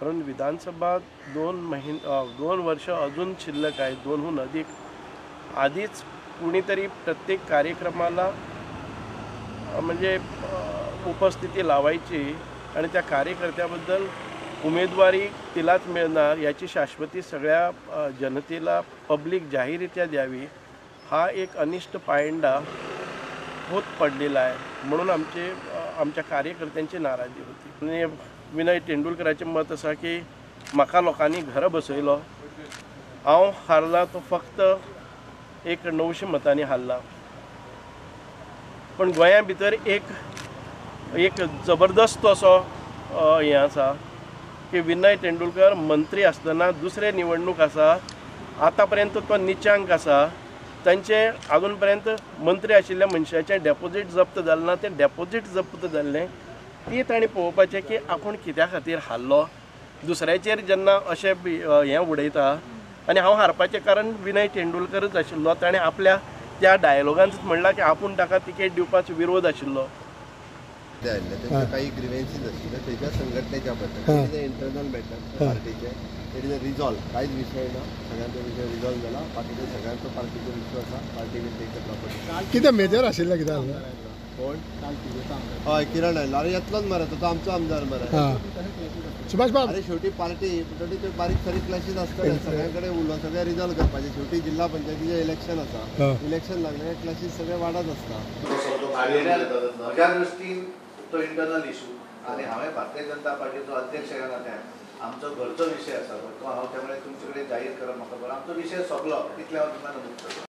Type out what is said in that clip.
परंतु विधानसभा 2 वर्ष अजून शिल्लक आहे, 2हून अधिक. आधीच कुणीतरी प्रत्येक कार्यक्रमाला म्हणजे उपस्थिती लावायची आणि त्या कार्यकर्त्याबद्दल उमेदवारी तिलाच मिळणार याची शाश्वती सगळ्या जनतेला पब्लिक जाहीररित्या द्यावी, हा एक अनिष्ट पायंडा होत पडलेला आहे. म्हणून आमच्या कार्यकर्त्यांची नाराजी होती. आणि विनय तेंडुलकराचें मत आसा की म्हाका लोकांनी घरा बसयलो, हांव हारला तो फक्त एक 900 मतांनी हारला, पण गोंया भितर एक एक जबरदस्त असो हें आसा की विनय तेंडुलकर मंत्री आसतना दुसरे निवडणूक आसा, आतां पर्यंत तो निचांक आसा. तांचे अजून पर्यंत मंत्री आशिल्ल्या मनशाचें डेपोजीट जप्त जालें ना, तें डेपोजीट जप्त जाल्लें ती ताणें पळोवपाचें की आपूण कित्या खातीर हारलो. दुसऱ्याचेर जेन्ना अशें हें उडयता आनी हांव हारपाचें कारण विनय तेंडुलकरच आशिल्लो. ताणें आपल्या त्या डायलॉगांत म्हणलां की आपूण ताका तिकेट दिवपाचो विरोध आशिल्लो. काही ग्रिव्हन्सीज आशिल्ले तेच्या संघटनेच्या बद्दल, it is a internal matter पार्टीचे, it is a resolve, कांयच विशय ना, सगळ्यांचो विशय रिजॉल्व जाला. बाकीचे सगळ्यांचो पार्टीचो इश्यू आसा, party will take the property. कितें मेजर आशिल्लें कितें कोण? हय, किरण आयलो. अरे येतलोच मरे तो, आमचो आमदार मरे सुभाष बाब. अरे शेवटी पार्टी म्हणटकीर त्यो बारीक सारीक क्लॅशीस आसतले, सगळ्यां कडेन उलोवन सगळें रिजॉल्व करपाचें. शेवटी जिल्हा पंचायतीचें इलेक्शन आसा, इलेक्शन लागलें क्लॅशीस सगळे वाडत आसता. म्हज्या दृश्टीन तो इंटरनल इशू आनी हांवें भारतीय जनता पार्टीचो अध्यक्ष ह्या नात्यान आमचो घरचो विशय आसा तो हांव त्यामुळे तुमचे कडेन जाहीर करप म्हाका बरो. आमचो विशय सोंपलो इतलें हांव तुमकां नमूद करता.